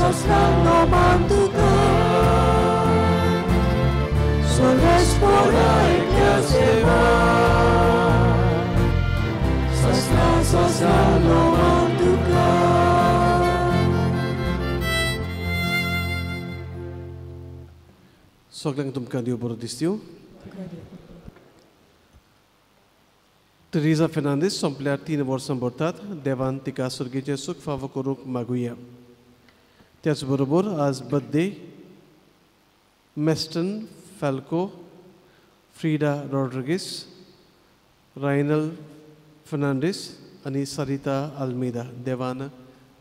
sasna Noman तुका सर्वेस्पोरा एकल्या सेवा ससना ससना नोमान तुका. सगळ्यांक तुमकां देव बरो दिसता. तेरेजा फेर्नांदीस सोंपल्यार 3 वर्सां भरतात. देवान तिका सर्गेचें सूख फावो करूंक मागुया. त्याच बरोबर आज birthday Meston Falco, Frida Rodrigues, Rynal Fernandes आनी सरिता आल्मेदा. देवान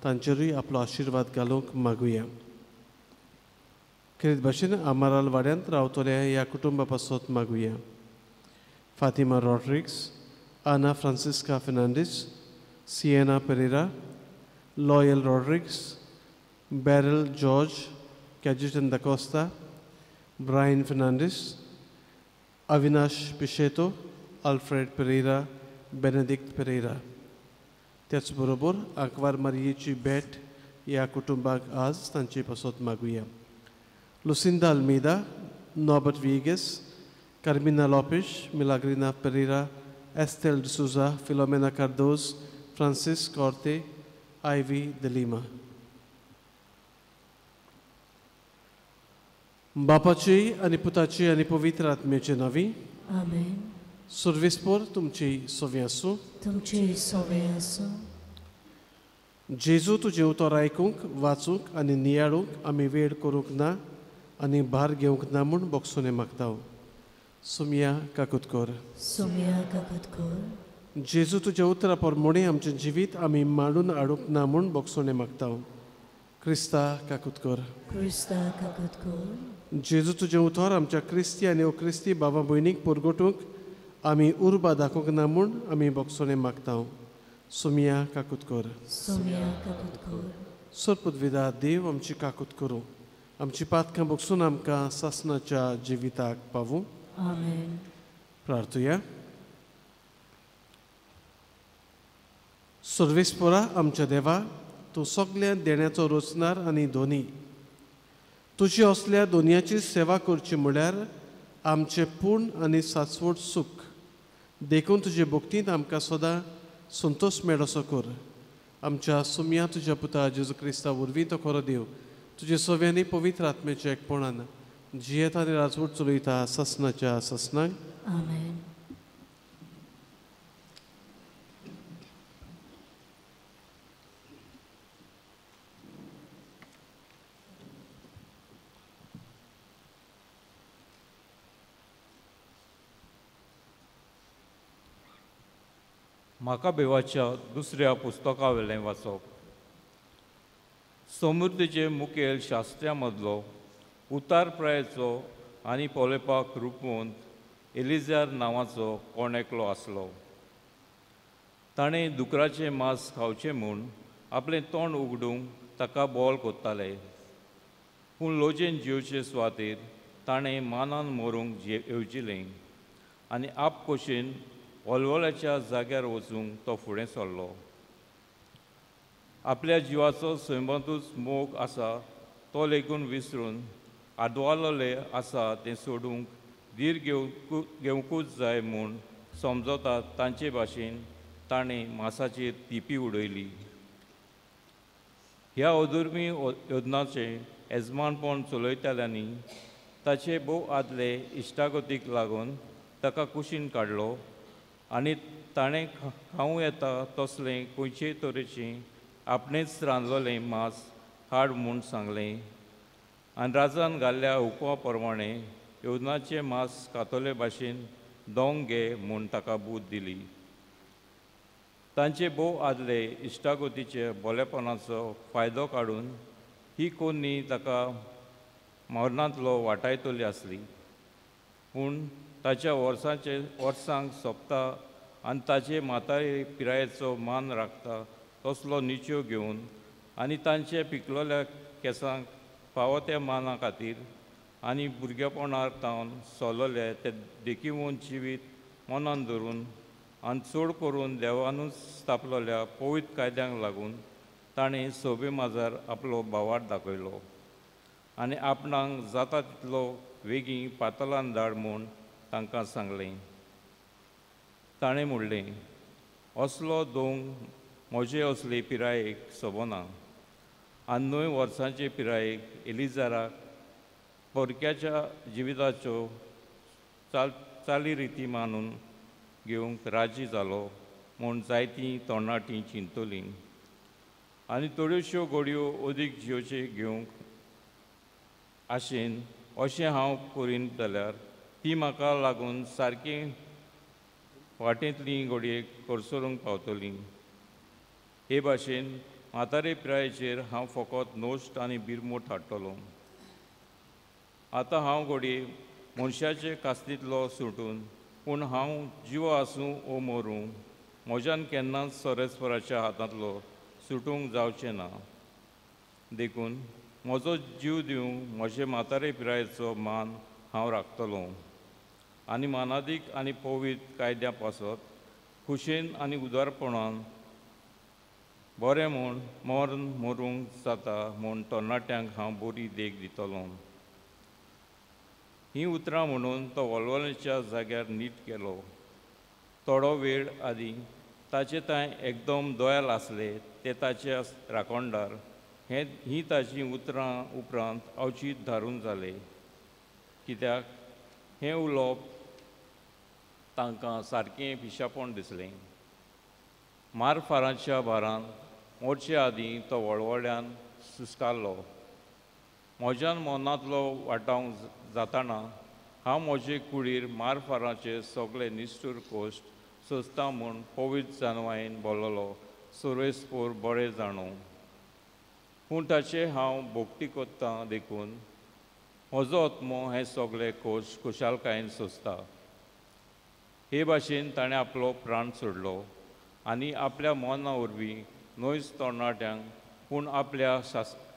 तांचेरूय आपलो आशिर्वाद घालूंक मागुया. खेरीत भाशेन आमाराल वाड्यांत रावतल्या ह्या कुटुंबा पासत मागुया. Fatima Rodrigues, Ana Francisca Fernandes, Siena Pereira, Loyal Rodrigues, Beryl George, Cajetan D'Costa, Brian Fernandes, Avinash Pichetto, Alfred Pereira, Benedict Pereira. त्याच बरोबर आंकवार मारयेची भेट ह्या कुटुंबाक आज तांचे पासत मागुया. Lucinda Almeida, Norbert Viegas, Carmina Lopes, Milagrina Pereira, Estel D'Souza, Filomena Cardozo, Francis Corte, Ivy D'Lima. बापाची आनी पुताची आनी पवित्र आत्म्याचे नांवी आमेन. सर्वेस्पोर तुमची सोवी आसूं. तुमची सोवी आसूं. जेजू तुजें उतर आयकूंक, वाचूंक आनी नियाळूंक आमी वेळ करूंक ना आनी भार घेवंक ना म्हूण बोगसोने मागता. सुमिया काकूत कर. सुमिया काकूत कर. जेजू तुज्या उतरा प्रमाणे आमचें जिवीत आमी मांडून हाडूंक ना म्हूण बोगसोने मागता. क्रिस्ता काकूत कर. क्रिस्ता काकूत कर. जेजू तुजें उतर आमच्या क्रिस्ती आनी ओक्रिस्ती बाबा भयणीक परगटूंक आमी उर्बा दाखोवंक ना म्हूण आमी बोगसोने मागता. सुमिया काकूत कर. सुमिया काकूत कर. सरपुदविदा देव आमची काकूत करूं, आमची पातकां बोगसून आमकां सासणाच्या जिविताक पावूं. आमेन. प्रार्थुया. सर्वेस्पोरा आमच्या देवा, तूं सगल्या देण्याचो रचणार आनी धोनी. तुजी असल्या दोनयाची सेवा करची म्हळ्यार आमचें पूर्ण आनी सासवट सूख. देखून तुजे भक्तींत आमकां सदां संतोश मेळसो कर. आमच्या सुमया तुज्या पुता जेजू क्रिस्ता वरवीं तो खरो देव तुजे सव्यांनी पवित्र आत्म्याच्या एकपणान जियेता आनी राजवट चलयता सासणाच्या सासणाक. आमेन. म्हाका दुसऱ्या पुस्तका वयलें वाचप. समृद्धीचे मुखेल शास्त्र्यां मदलो उतार प्रायेचो आनी पळोवपाक रुपवंत एलिजार नांवाचो कोण एकलो आसलो. ताणें दुकराचें मांस खावचें म्हूण आपलें तोंड उगडूंक ताका बोल कोत्ताले, पूण लोजेन जिवचे सुवातेर ताणें मानान मरूंक येवजिलें आनी आपकोशेन वलवल्याच्या जाग्यार वचूंक तो फुडें सरलो. आपल्या जिवाचो सैमांतूच मोग आसा तो लेगून विसरून आदवालोले आसा तें सोडूंक धीर घेवंकूच जाय म्हूण समजता तांचे भाशेन ताणें मासाचेर तिपी उडयली. ह्या अधुर्मी योजनाचें येजमानपण चलयतल्यांनी ताचे भोव आदले इश्टागतीक लागून ताका कुशीन काडलो आनी ताणें खावूं येता तसलें खंयचेय तरेचें आपणेंच रांदलोलें मांस हाड म्हूण सांगलें. आनी राजान घाल्ल्या हुकमा प्रमाणें येवजनाचें मांस खातले भाशेन दोंग घे म्हूण ताका बूद दिली. तांचे भोव आदले इश्टागतीचे बोलेपणाचो फायदो काडून ही कोन्नी ताका मरणांतलो वाटायतली आसली, पूण ताच्या वर्सांचे वर्सांक सोंपता आनी ताचे म्हातारे पिरायेचो मान राखता तसलो निच्यो घेवन आनी तांचे पिकलोल्या केंसांक फावो त्या माना खातीर आनी भुरगेपणार तावन सोलले ते देखीवून जिवीत मनान धरून आनी चड करून देवानूच स्थापलोल्या पवित्र कायद्यांक लागून ताणें सोबे माजार आपलो भावार्थ दाखयलो आनी आपणाक जाता तितलो वेगीं पातलान धाड म्हूण तांकां सांगलें. ताणें म्हणलें, असलो दोंग म्हजे असले पिरायेक सोबना आनी न्हय वर्सांचे पिरायेक एलिजाराक परक्याच्या जिविताच्यो चालीरिती मानून घेवंक राजी जालो म्हूण जायतीं तरणाटीं चिंतलीं आनी थोड्योश्यो घडयो अदीक जियोचे घेवंक आशेन अशें हांव करीन जाल्यार ती म्हाका लागून सारकी वाटेंतली घडयेक करसरूंक पावतली. हे भाशेन म्हातारे पिरायेचेर हांव फकत नश्ट आनी बिरमोट हाडटलो. आतां हांव घडये मनशाचे कास्तींतलो सुटून, पूण हांव जिवो आसूं ओ मरूं म्हज्यान केन्नाच सर्वेस्पराच्या हातांतलो सुटूंक जावचें ना. देखून म्हजो जीव दिवंक म्हजे म्हातारे पिरायेचो मान हांव राखतलो आनी मानादीक आनी पवित्र कायद्या पासत खुशेन आनी उदारपणान बरें म्हूण मरण मरूंक जाता म्हूण तरणाट्यांक हांव बरी देख दितलो. हीं उतरां म्हणून तो वलवलेच्या जाग्यार नीट केलो. थोडो वेळ आदीं ताचे तांय एकदम दोयाल आसले ते ताचे राखणदार ही ताचीं उतरां उपरांत अवचीत धारून जाले, कित्याक हें उलोवप तांकां सारकें पिशापण दिसलें. मारफाराच्या भारान मोडचे आदीं तो वळवळ्यान सुस्कारलो. म्हज्यान मनांतलो वाटावंक जाताना हांव म्हजे कुडीर मारफाराचे सगळे निश्ठूर कोश्ट सोंसता म्हूण पवित्र जानवायेन बोल्लोलो सर्वेस्पोर बरें जाणो. पूण ताचें हांव भोगती कोत्तां देखून म्हजो आत्मो हें सगळे कोश खुशालकायेन सोंसता. हे भाशेन ताणें आपलो प्राण सोडलो आनी आपल्या मना वरवीं न्हयच तरणाट्यांक पूण आपल्या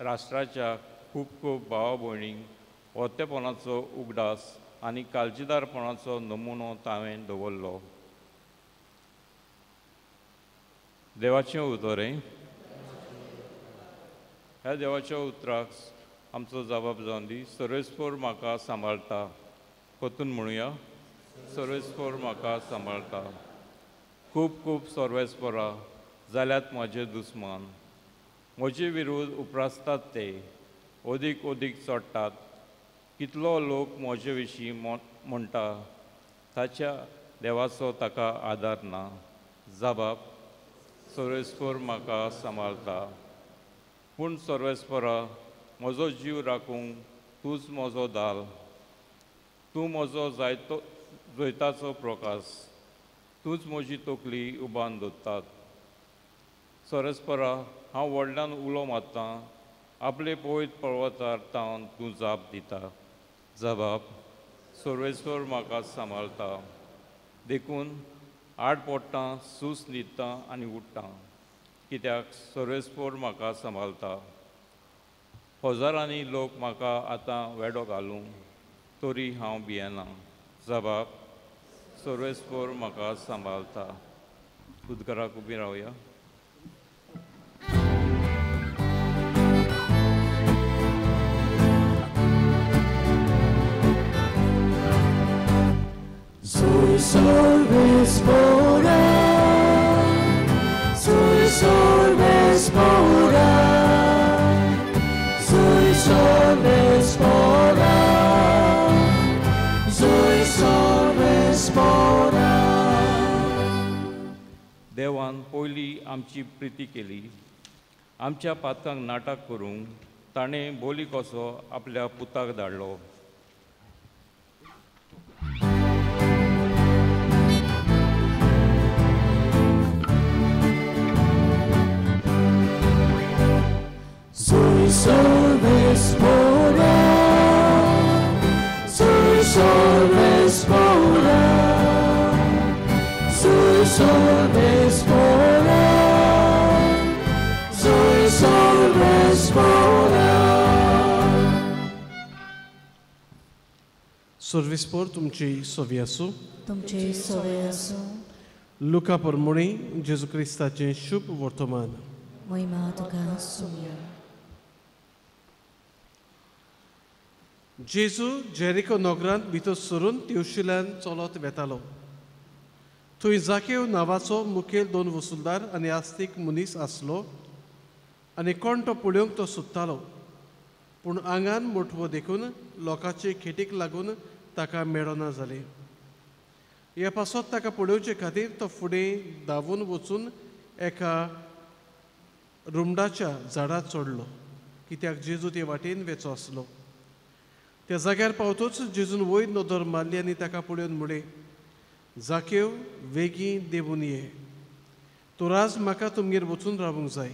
राष्ट्राच्या खूब खूब भावा भयणींक वतेपणाचो उगडास आनी काळजीदारपणाचो नमुनो ताणें दवरलो. देवाचें उतर हें. ह्या देवाच्या उतराक आमचो जबाब जावन दी. सर्वेस्पोर म्हाका सांबाळटा. परतून म्हणुया, सर्वेस्पोर म्हाका सांबाळटा. खूब खूब सर्वेस्पोरा जाल्यात म्हजे दुस्मान, म्हजे विरुद्ध उप्रासतात ते अदीक अदीक चडटात. कितलो लोक म्हजे विशीं म्हणटा ताच्या देवाचो ताका आदार ना. जबाब, सर्वेस्पोर म्हाका सांबाळटा. पूण सर्वेस्पोरा म्हजो जीव राखूंक तूंच म्हजो दाल, तूं म्हजो जायतो जैताचो प्रकाश, तूंच म्हजी तकली उबान दवरतात. सर्वेस्पोरा हांव व्हडल्यान उलो मारतां, आपले पवित्र पर्वतार तावन तूं जाप दिता. जबाब, सर्वेस्पोर म्हाका सांबाळटा. देखून आड पडटां, सूस न्हिदतां आनी उठ्ठां, कित्याक सर्वेस्पोर म्हाका सांबाळटा. हजारांनी लोक म्हाका आतां वेडो घालूं तरी हांव भियेना. जबाब, सर्वेस्पोर म्हाका सांबाळटा. उदकाराक उबी रावया. Soy Sorvespora, soy Sorvespora, soy Sorvespora, soy Sorvespora. देवान पयली आमची प्रिती केली, आमच्या पातकांक नाटक करूंक ताणें बोली कसो आपल्या पुताक धाडलो. Soy Sorvespora, soy Sorvespora, soy Sorvespora, soy Sorvespora. सर्विसपोर तुमची सोवी आसूं. तुमची सोवी आसूं. लुका परमोणी जेजू क्रिस्ताचें शुभ वर्तमान. महिमा तुका सोम्या. जेजू जेरिको नगरांत भितर सरून तेवशिल्यान चलत वेतालो. थंय जाकेव नांवाचो मुखेल दोन वसुलदार आनी आस्तीक मनीस आसलो आनी कोण तो पळोवंक तो सोदतालो, पूण आंगान मोटवो देखून लोकांचे खेटीक लागून ताका मेळना जालें. ह्या पासत ताका पळोवचे खातीर तो फुडें धांवून वचून एका रुमडाच्या झाडार चडलो, कित्याक जेजू ते वाटेन वेचो आसलो. त्या जाग्यार पावतोच जेजून वयर नदर मारली आनी ताका पळोवन म्हळें, जाकेव वेगीं देंवून ये, तूं राज म्हाका तुमगेर वचून रावूंक जाय.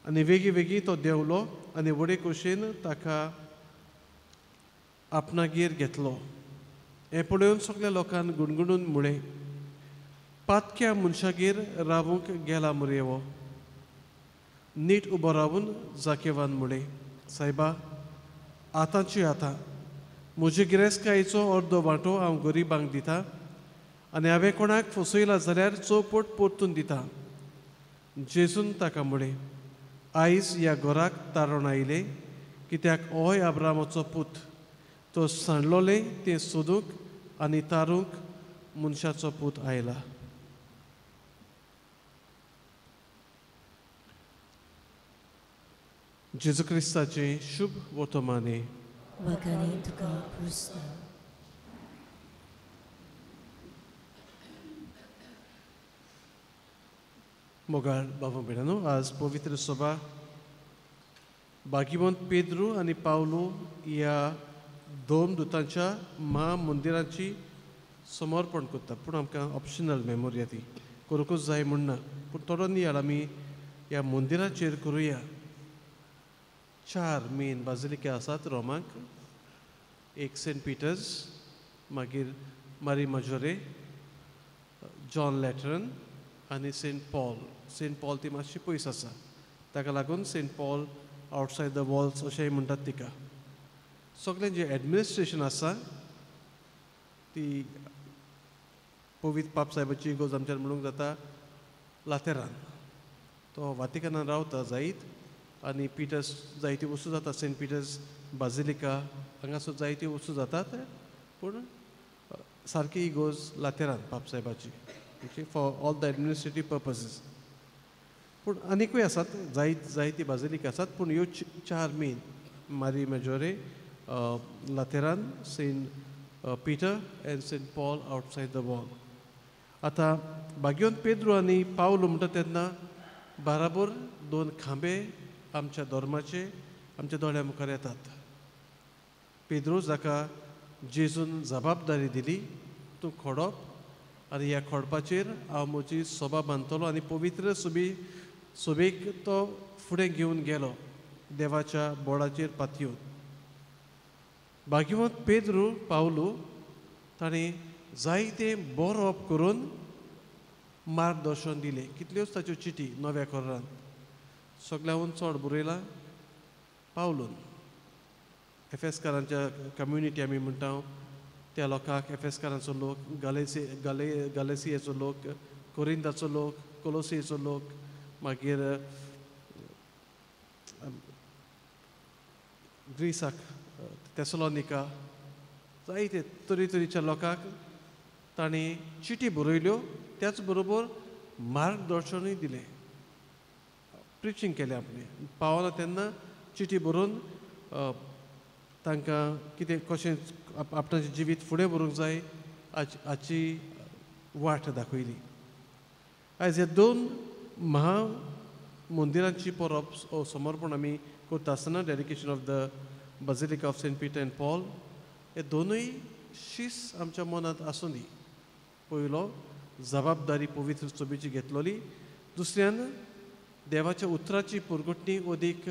आनी वेगीं वेगीं तो देंवलो आनी व्हडे खोशयेन ताका आपणागेर घेतलो. हें पळोवन सगल्या लोकान गुणगुणून म्हळें, पातक्या मनशागेर रावूंक गेला मरे हो. नीट उबो रावून जाकेवान म्हळें, सायबा, आतांची आतां म्हजे गिरेस्तकायेचो अर्दो वांटो हांव गरिबांक दिता आनी हांवें कोणाक फसयला जाल्यार चौपट परतून दिता. जेजून ताका म्हळें, आयज ह्या घराक तारण आयलें, कित्याक होय आब्रामाचो पूत. तो सांडलोलें तें सोदूंक आनी तारूंक मनशाचो पूत आयला. जेजू क्रिस्ताचें शुभ वर्तमाने. मोगाळ बाबा भयणांनो, आज पवित्र सभा भाग्यवंत पेद्रू आनी पावलो ह्या दोन दुतांच्या महामंदिराची समर्पण करता. पूण आमकां ऑप्शनल मेमोरी ती करूंकूच जाय म्हूण ना, पूण थोडो नियाळ आमी ह्या मंदिराचेर करुया. चार मेन बाजिलिका आसात रोमाक, एक सेंट पिटर्स, मागीर मारी माजोरे, जॉन लॅटरन आनी सेंट पॉल. सेंट पॉल ती मातशी पयस आसा, ताका लागून Saint Paul outside the walls अशेंय म्हणटात तिका. सगळें जें एडमिनिस्ट्रेशन आसा ती पवित्र पाप साहेबाची इगोर्ज आमच्यान म्हणूंक जाता लातेरान, तो वातिकानान रावता जायत आनी पिटर्स जायती वस्तू जाता, सेंट पिटर्स बाजिलिका हांगासर जायत्यो वस्तू जातात, पूण सारकी इगोर्ज लातेरान पाप साहेबाची for all the administrative purposes. पूण आनीकूय आसात जायती बाजिलिका आसात, पूण ह्यो चार main, Mary Maggiore, Lateran, Saint Peter and Saint Paul outside the wall. आतां भाग्यवंत पेद्रू आनी पावलो म्हणटा तेन्ना बाराबर दोन खांबे आमच्या धर्माचे आमच्या दोळ्या मुखार येतात. पेद्रू जाका जेजून जबाबदारी दिली, तूं खोडप आनी ह्या खोडपाचेर हांव म्हजी सोबा बांदतलो, आनी पवित्र सोबेक तो फुडें घेवन गेलो देवाच्या बोडाचेर पातयेवन. भाग्यवंत पेद्रू पावलो ताणें जायते बरोवप करून मार्गदर्शन दिलें. कितल्योच ताच्यो चिटी नव्या कोरांत सगळ्याहून चड बरयलां पावलून. एफएसकारांच्या कम्युनिटी आमी म्हणटा त्या लोकांक, एफएसकारांचो लोक, गालेसियेचो लोक, कोरिंदाचो लोक, कोलोसियेचो लोक, मागीर ग्रीसाक तेसलोनिका, जायते तरेतरेच्या लोकांक ताणें चिटी बरयल्यो, त्याच बरोबर मार्गदर्शनूय दिलें, प्रिचींग केलें आपलें. पावला तेन्ना चिटी बरोवन तांकां कितें कशें आपणाचें जिवीत फुडें व्हरूंक जाय हाची वाट दाखयली. आयज ह्या दोन महा मंदिरांची परब समर्पण आमी करता आसतना dedication of the basilica of Saint Peter and Paul, हे दोनूय शीस आमच्या मनांत आसूं दी. पयलो जबाबदारी पवित्र सोबेची घेतलोली, दुसऱ्यान देवाच्या उतराची पुरगुटणी अदीक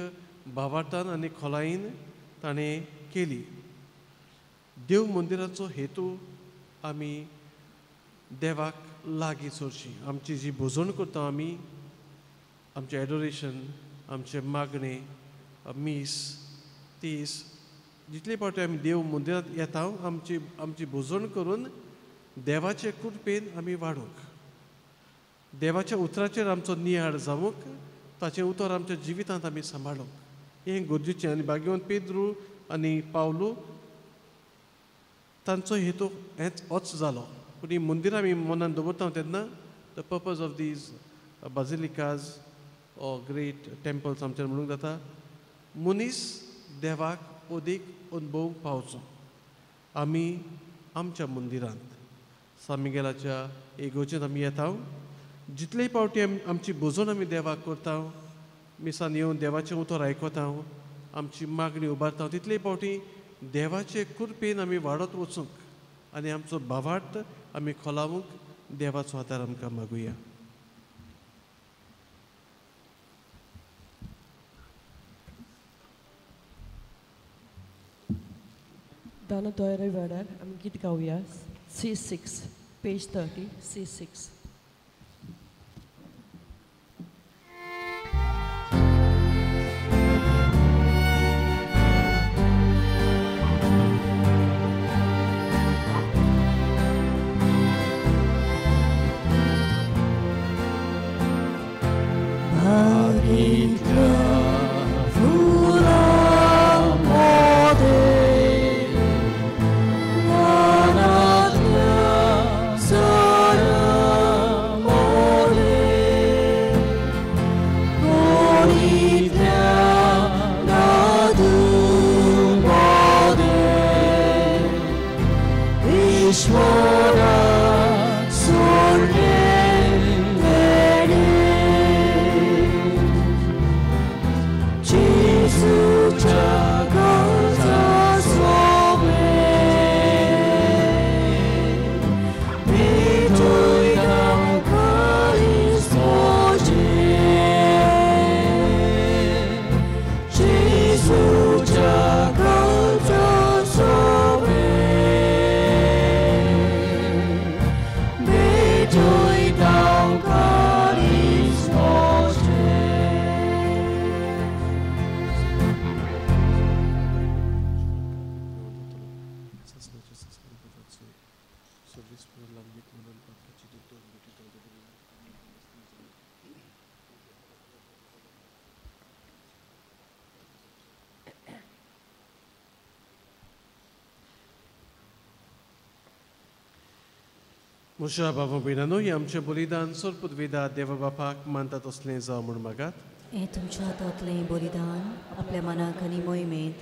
भावार्थान आनी खोलायेन ताणें केली. देव मंदिराचो हेतू आमी देवाक लागीं सरची, आमची जी भोजन करता आमी, आमचें एडोरेशन, आमचें मागणें, मीस, तीस, जितले फावटी आमी देव मंदिरांत येता आमची आमची भोजन करून देवाचे कृपेन आमी वाडूंक, देवाच्या उतराचेर आमचो नियाळ जावंक ताचें उतर आमच्या जिवितांत आमी सांबाळूंक हें गरजेचें. आनी भाग्यवंत पेद्रू आनी पावलू तांचो हेतू हेंच होच जालो. पूण ही मंदिरां आमी मनान दवरता तेन्ना the purpose of these basilicas or great temples आमच्यान म्हणूंक जाता मनीस देवाक अदीक अनुभवूंक पावचो. आमी आमच्या मंदिरांत सान मिगेलाच्या इगर्जेंत आमी येता, जितले पावटी आमची भजन आमी देवाक करता, मिसान येवन देवाचें उतर आयकता, आमची मागणी उबारता, तितले पावटी देवाचे कृपेन आमी वाडत वचूंक आनी आमचो भावार्थ आमी खोलावूंक देवाचो आदार आमकां मागुया. दानो तयारी वेळार आमी गीत गावया C6 page 30 C6. म्हज्या बाबा भयणांनो, हें आमचें बलिदान सोरपुदवेदा देवबापाक मानता तसलें जावं म्हूण मागात. हें तुमच्या हातांतलें बलिदान आपल्या मनाक आनी मोहिमेंत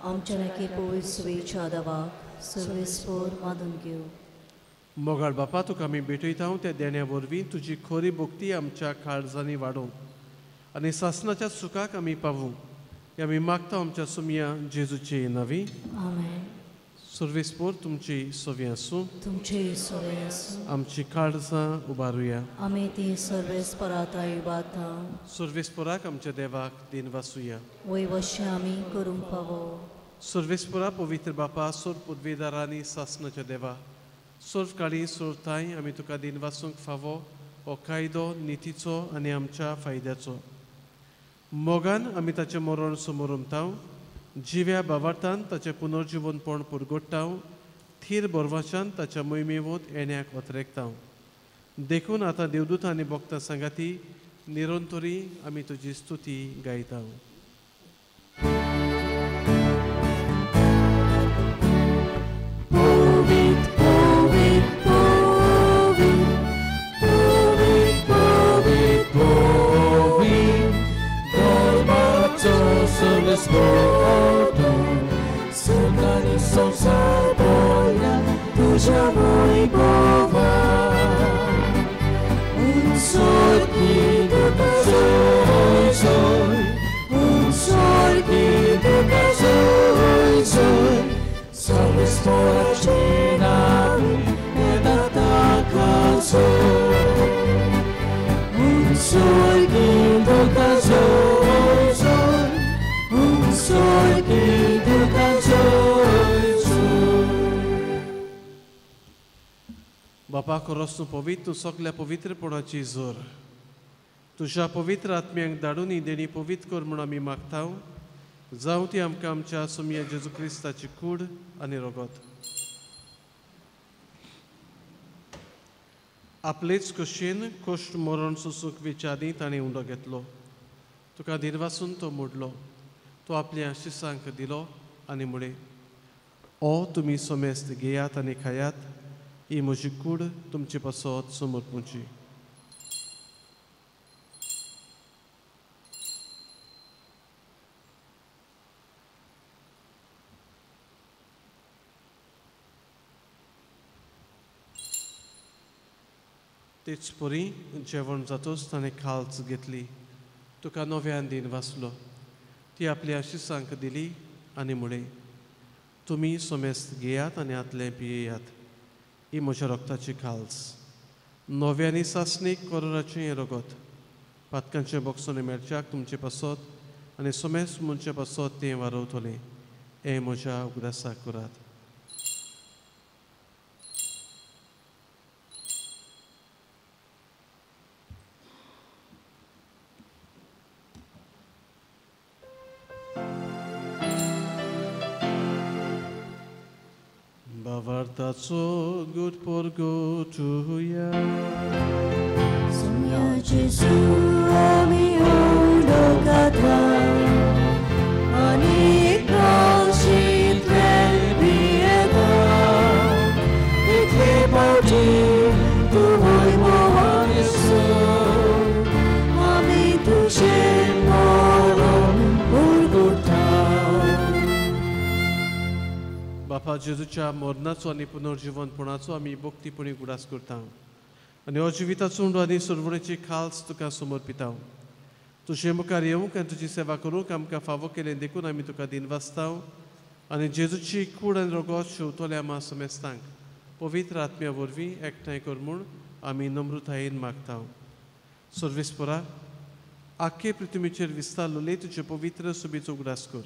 आमच्या नाकी पवित्र सुवेच्या दवाक सर्वेस्पोर मानून घेवं. मोगाळ बापा, तुका आमी भेटयता त्या देण्या वरवीं तुजी खरी भक्ती आमच्या काळजांनी वाडोवंक आनी सासनाच्या सुखाक आमी पावूंक हें आमी मागता आमच्या सुमया जेजूचे नांवी. आमेन. सर्वेस्पोर तुमची सोवी आसूं, तुमची सोवी आसूं. आमची काळजां उबारुया, आमी ती सर्वेस्पराताय उबारता. सर्वेस्पोराक आमच्या देवाक दिन वासुया, वयवशें आमी करूंक पावो. सर्वेस्पोरा पवित्र बापा, सोर पदवेदारांनी सासनाच्या देवा, सोर काळी सोर थांय आमी तुका दिन वासूंक फावो हो कायदो नितीचो आनी आमच्या फायद्याचो. मोगान आमी ताचें मरण समोरमता, जिव्या बावार्थान ताचें पुनर्जिवनपण पुरगोडटा, थीर बरवाच्यान ताच्या मोहिमेवत येण्याक अत्रेकता. देखून आतां देवदूत आनी भक्तां सांगाती निरंतरी आमी तुजी स्तुती गायता. बापा, खरोच तूं पवित्र, तूं सगल्या पवित्रपणाची जोर. तुज्या पवित्र आत्म्यांक धाडून ही देणी पवित्र कर म्हूण आमी मागता. जावं ती आमकां आमच्या सुमया जेजू क्रिस्ताची कूड आनी रगत. आपलेच कशेन कश्ट मरण सोसूंक विचारी ताणें उंडो घेतलो. तुका दिनवासून तो मोडलो, तो आपल्या शिसांक दिलो आनी म्हळें, ओ तुमी समेस्त घेयात आनी खायात, ही म्हजी कूड तुमचे पासत समर्पूची. तेच परी जेवण जातूच ताणें खालच घेतली, तुका नव्यान दिन वाचलो, ती आपल्या शिसांक दिली आनी म्हळें, तुमी समेस्त घेयात आनी आतलें पियेयात, ही म्हज्या रक्ताची खाल्स, नव्यानी सासणीक कोरोराचें हें रगत, पातकांचें बोगसोने मेळच्याक तुमचे पासत आनी समेस्त मनचे पासत तें वारवतलें, हें म्हज्या उगडासाक करात. Bavartaço good porgo tuya. Sumya Jesu ami ulokata ani kalshitle bieda itle pauti tuvoy mohan Jesu ami tushe moron purguta. बापा जेजूच्या मरणाचो आनी पुनर्जिवनपणाचो आमी भक्तीपणी उगडास करता आनी हो जिविताचो उंडो आनी सरवणेची खाल्स तुका समर्पिता. तुजे मुखार येवंक आनी तुजी सेवा करूंक आमकां फावो केलें देखून आमी तुका दिनवासता आनी जेजूची कूड आनी रगत शेवतल्या आमा समेस्तांक पवित्र आत्म्या वरवीं एकठांय कर म्हूण आमी नम्रतायेन मागता. सर्वेस्परा आख्खे पृथ्वीचेर विस्तारलेले तुजे पवित्र सुबेचो उगडास कर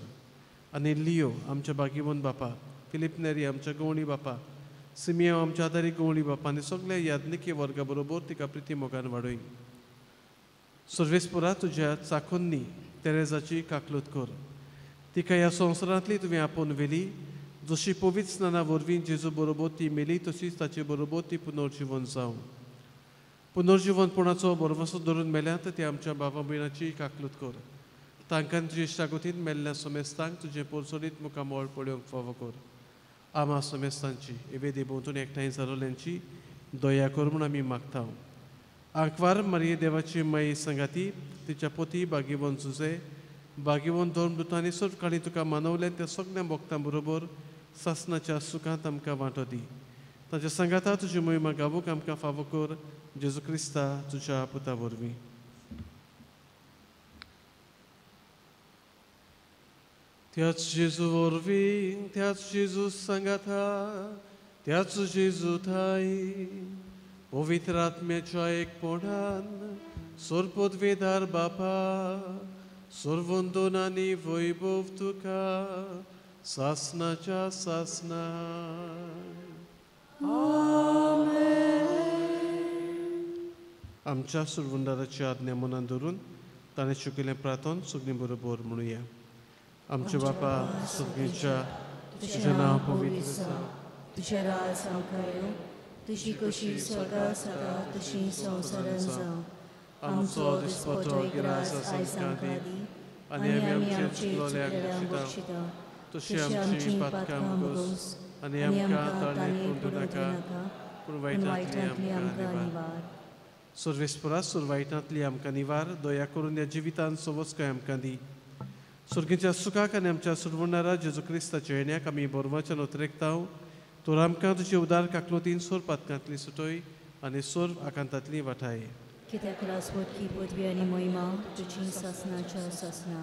आनी लियो आमच्या बागीवन बापा, फिलीप नेरी आमच्या गवळी बापा, सिमियो आमच्या आदारी गवळी बापा आनी सगल्या याज्ञिकी वर्गा बरोबर तिका प्रिती मोगान वाडय. सर्वेस्परा तुज्या चाखोन्नी तेरेजाची काकलूत कर, तिका ह्या संवसारांतली तुवें आपोवन व्हेली, जशी पवित्र स्नाना वरवीं जेजू बरोबर ती मेली तशीच ताचे बरोबर ती पुनर्जिवन जावं. पुनर्जिवनपणाचो भरवंसो धरून मेल्यात ते आमच्या बाबा भयणाची काकलूत कर, तांकां तुजे इश्टागतीन मेल्ल्या समेस्तांक तुजें पोरसोडीत मुखामळ पळोवंक फावो कर. आमा समेस्तांची एवेदी भोंवतणी एकठांय जालोल्यांची दया कर म्हूण आमी मागता. आंकवार मारिये देवाची माई संगाती तिच्या पोती बागीवन जुजे बागीवन धर्मदूतांनी सर्व काळी तुका मानवलें त्या सगळ्या भक्तां बरोबर सासनाच्या सुखांत आमकां वांटो दी. ताच्या सांगाता तुजी मोहिमा गावूंक आमकां फावो कर, जेजू क्रिस्ता तुज्या पुता वरवीं. त्याच जेजू वरवीं, त्याच जेजू सांगाता, त्याच जेजू थाय पवित्र आत्म्याच्या एकपणान सर्वपदवेदार बापा सर्वंदन आनी वैभव तुका सासनाच्या सासना. आमच्या सुरवंदाराची आज्ञा मनान धरून ताणें शिकयलें प्रार्थन सगळीं बरोबर म्हणुया. आमचे बापा सगळींच्या तुजें नांव पवित्र जावं, तुजें राज आमकां येवं, तुजी कशी स्वर्गांत जाता तशी संवसारांत जावं. आमचो दिसपटो गिरास आमकां दी आनी आमी आमचे चुकलोल्यांक बक्षिता तशी आमची पातकां भोगोस आनी आमकां ताळेंत पडूं नाका पूण वायटांतली आमकां निवार. सर्वेस्परा सुर वायटांतली आमकां निवार, दया करून ह्या जिवितान सवस्काय आमकां दी. सुर्गीच्या सुखाक आनी आमच्या सुरवणारा जेजू क्रिस्ताच्या येण्याक आमी बोरवाच्यान उतरेकता. तर आमकां तुजे उदार काकलुतीन सोर पातकांतली सुटय आनी सोर आकांतांतली वाठाय. कित्याक राजवटकी पदवी आनी महिमा तुजी सासनाच्या सासना.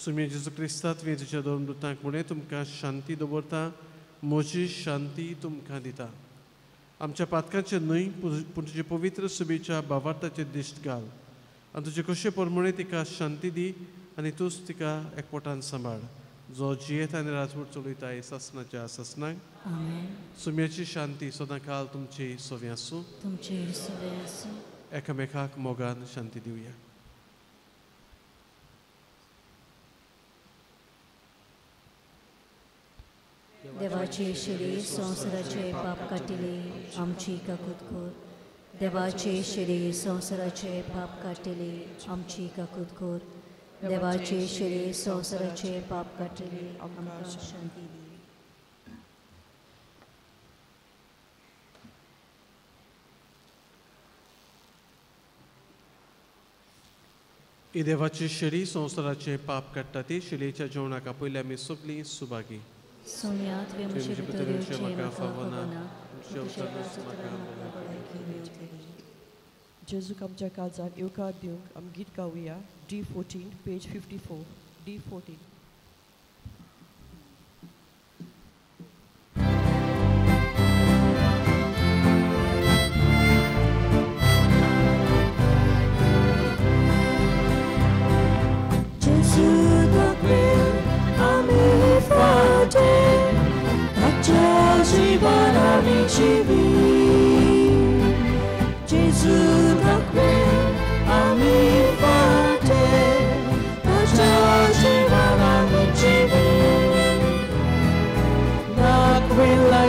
सुम्या जेजू क्रिस्ता तुवें तुज्या धर्मदूतांक म्हणें, तुमकां शांती दवरता, म्हजी शांती तुमकां दिता. आमच्या पातकांचें न्हय पूण तुजे पवित्र सुबेच्या भावार्थाचेर दिश्ट घाल आनी तुजे कशे प्रमाणे तिका शांती दी आनी तूंच तिका एकवटान सांबाळ, जो जियेता आनी राजवट चलयता सासनाच्या सासनाक. सुम्याची शांती सदां काल तुमची सवी आसूं, तुमची सवी आसूं. एकामेकाक मोगान शांती दिवया. देवाचे शरीर संवसाराचे पाप काटिले आमची काकूत कर. देवाचे शरीर संवसाराचे पाप काटिले आमची काकूत कर. देवाचे शिरे संवसाराचे पाप काडटले आमकां शांती दी. ही देवाची शेळी संवसाराचे पाप काडटा ती शेळयेच्या जेवणाक आपयल्या आमी सगळीं सुभागी. सोम्या तुवें म्हजे भितर येवचें म्हाका फावना, जेजूक आमच्या काळजाक येवकार दिवंक आमी गीत गावया. D14 page 54. D14. Gesù da qui a mi fate, da quella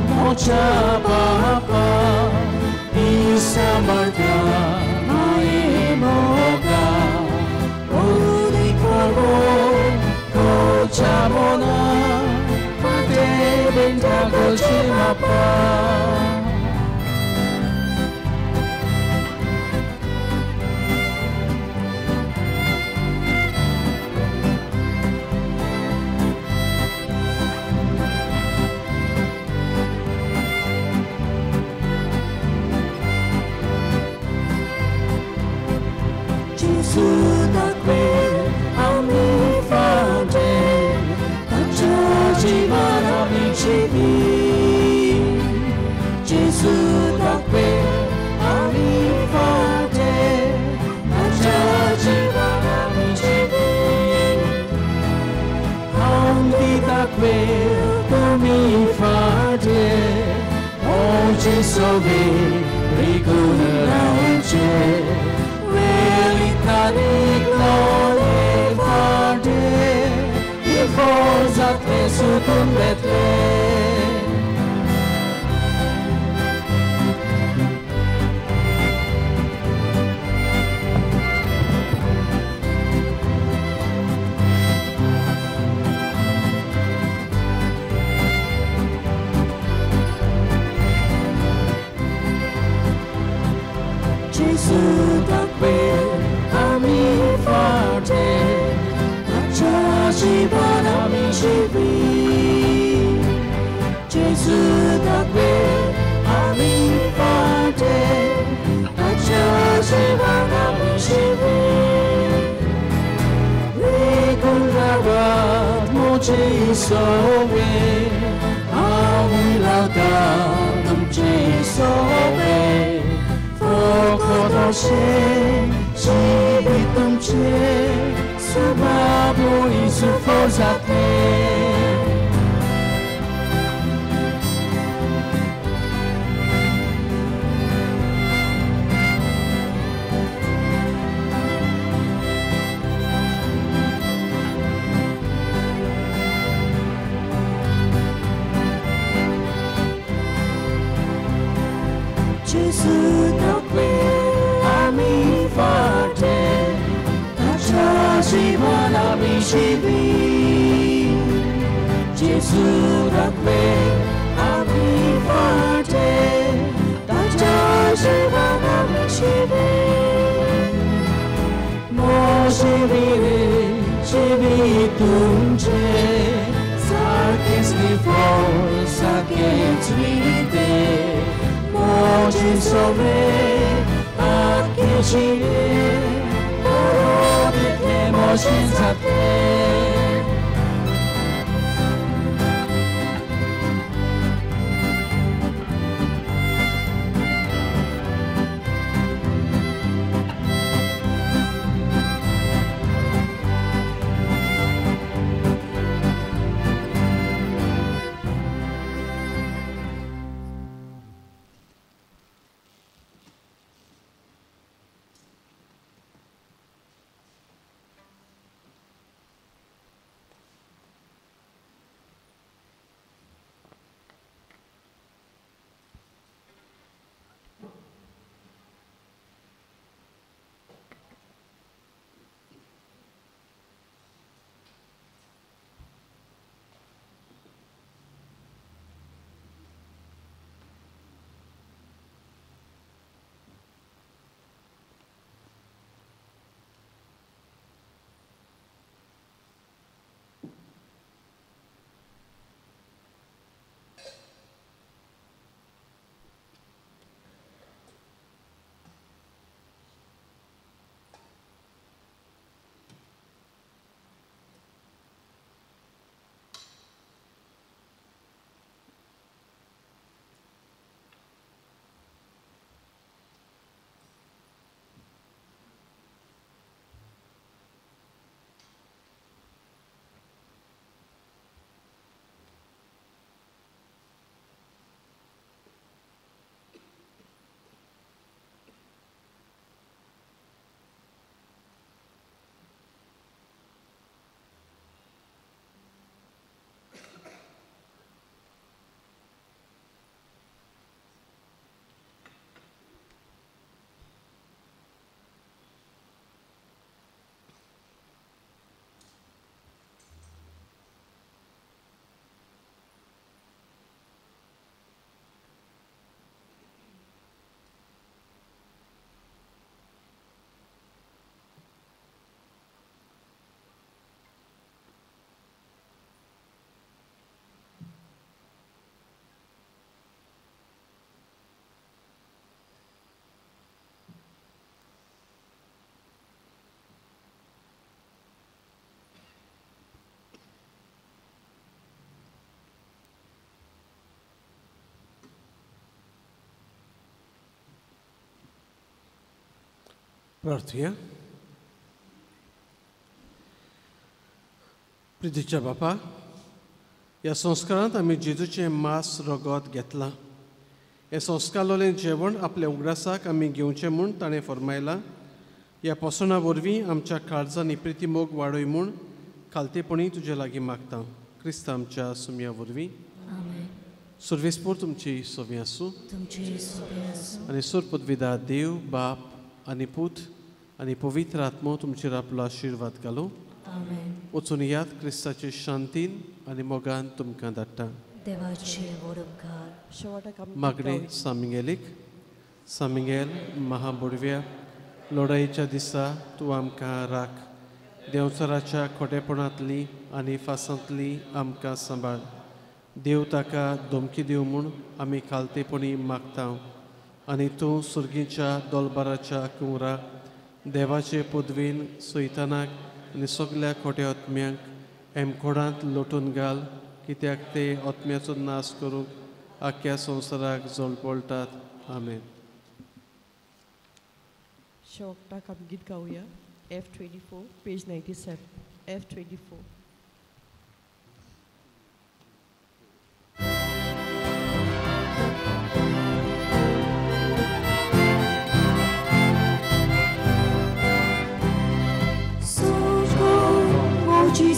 mocha papa, isamarga maemoga, odi kochamona, pate benda kochimapa. Gesù da qui a mi fate, Gesù da qui a mi fate, da qui mi fate, oggi sovi riconosce. Verità di gloria fate, di forza te su te. Gesù da qui a mi fate, Gesù da qui a mi fate, Gesù da qui a mi fate, Gesù da qui a mi fate, प्रार्थुया. प्रितीच्या बापा, ह्या संस्कारांत आमी जेजूचें मांस रगत घेतलां. हें संस्कारलें जेवण आपल्या उगडासाक आमी घेवचें म्हूण ताणें फर्मायलां. ह्या पोसणा वरवीं आमच्या काळजांनी प्रितीमोग वाडय म्हूण खालतेपणी तुजे लागीं मागता. क्रिस्त आमच्या सुमया वरवीं. सुर्वेसपूर तुमची सोबी आसूं आनी सुर पदवीदा देव बाप आनी पूत आनी पवित्र आत्मो तुमचेर आपलो आशिर्वाद घालूं. वचून याद क्रिस्ताचे शांतीन आनी मोगान तुमकां धाडटा. मागणें सामिंगेलीक. सामिंगेल महाबोडव्या, लढायेच्या दिसा तूं आमकां राख. देंवचाराच्या खोटेपणांतली आनी फासांतली आमकां सांबाळ. देव ताका धमकी दिवं म्हूण आमी खालतेपणी मागता. आनी तूं सुर्गीच्या दोलबाराच्या कुंवरा देवाचे पदवीन सैतानाक आनी सगल्या खोट्या आत्म्यांक हेमकोडांत लोटून घाल, कित्याक ते आत्म्याचो नाश करूंक आख्या संवसाराक जळपळटात. आमेन. शेवटाक आमी गीत गावया. F24 page 97. F24.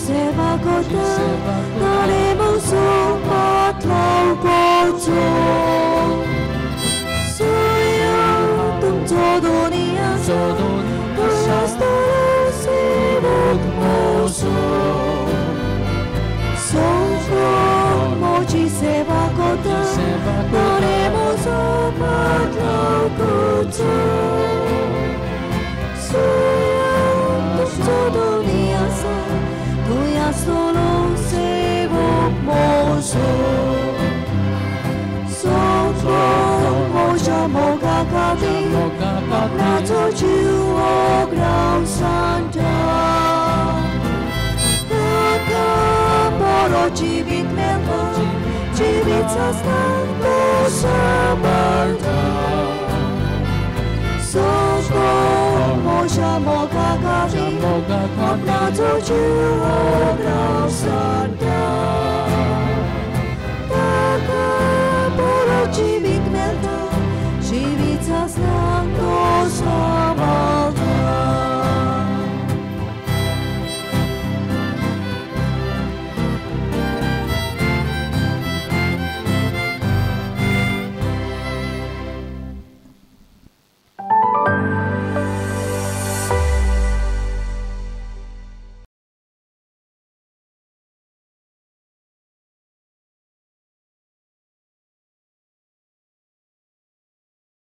セバコタ誰もそばとことそうよとちょうどにあそどしたらせぼくもそうそうもちせばこた誰もそばとことそうよとちょうどにあそ Solo se mozo, solo moja moga kati, na to jiu gran santa. Taka poro chivit melo, chivit sastanto samarta. Solo moja moga kati, na to jiu gran.